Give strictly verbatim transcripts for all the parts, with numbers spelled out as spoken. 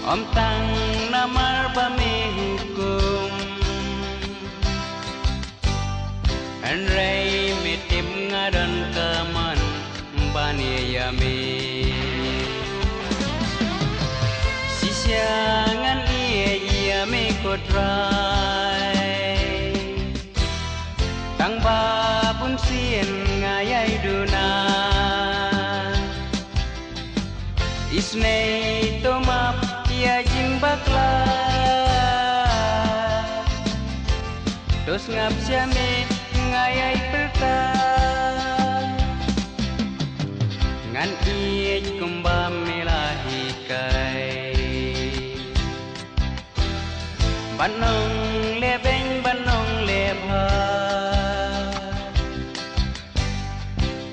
Ym tang namar ba me hukum, hynrei me tip nga don ka mon ban ïeit ïa me. Shisha ngan ïeit ïa me ko Trai, tang ba bun sien nga ïai duna. Isynei to map ïa jingbakla, to sngap sha me nga ïai pyrta. Ngan ïeit kumba me la hikai, ban ong leh beiñ, ban ong leh bha.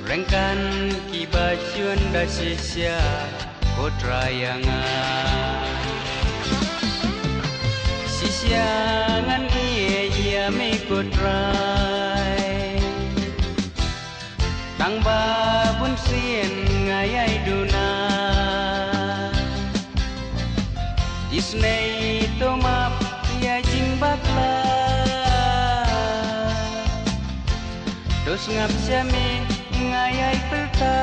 Ryngkat kiba shun da shisha ko Trai ïa nga. Shisha ngan ïeit ïa me ko Trai, tang ba bun sien nga ïai duna. Isynei to map ïa jingbakla, to sngap sha me nga ïai pyrta.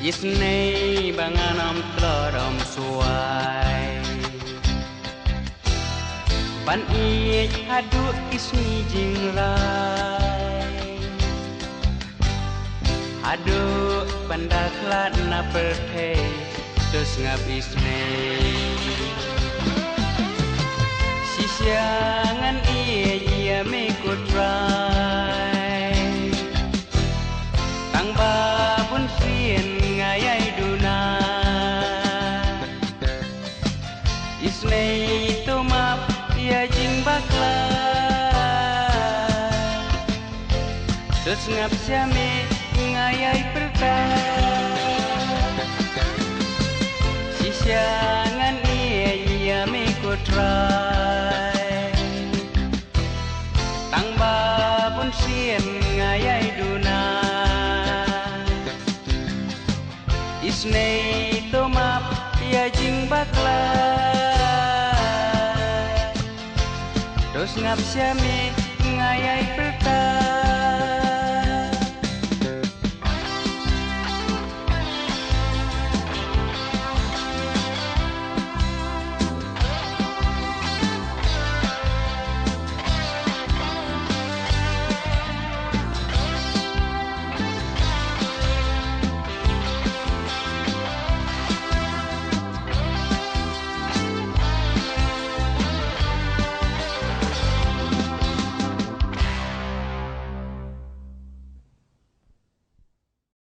Isynei ba ngan ym tlot ym swai, ban ïeit haduh ki sngi jingrai, haduh ban da khlad na pyrthei, to sngap isynei. Shisha ngan ïeit ïa me ko Trai, tang ba bun sien nga ïai duna. Isynei to map ïa jingbakla, to sngap sha me nga ïai pyrta. Shisha ngan ïeit ïa me ko Trai, tang ba bun sien nga ïai duna. Isynei to map ïa jingbakla, to sngap sha me nga ïai pyrta.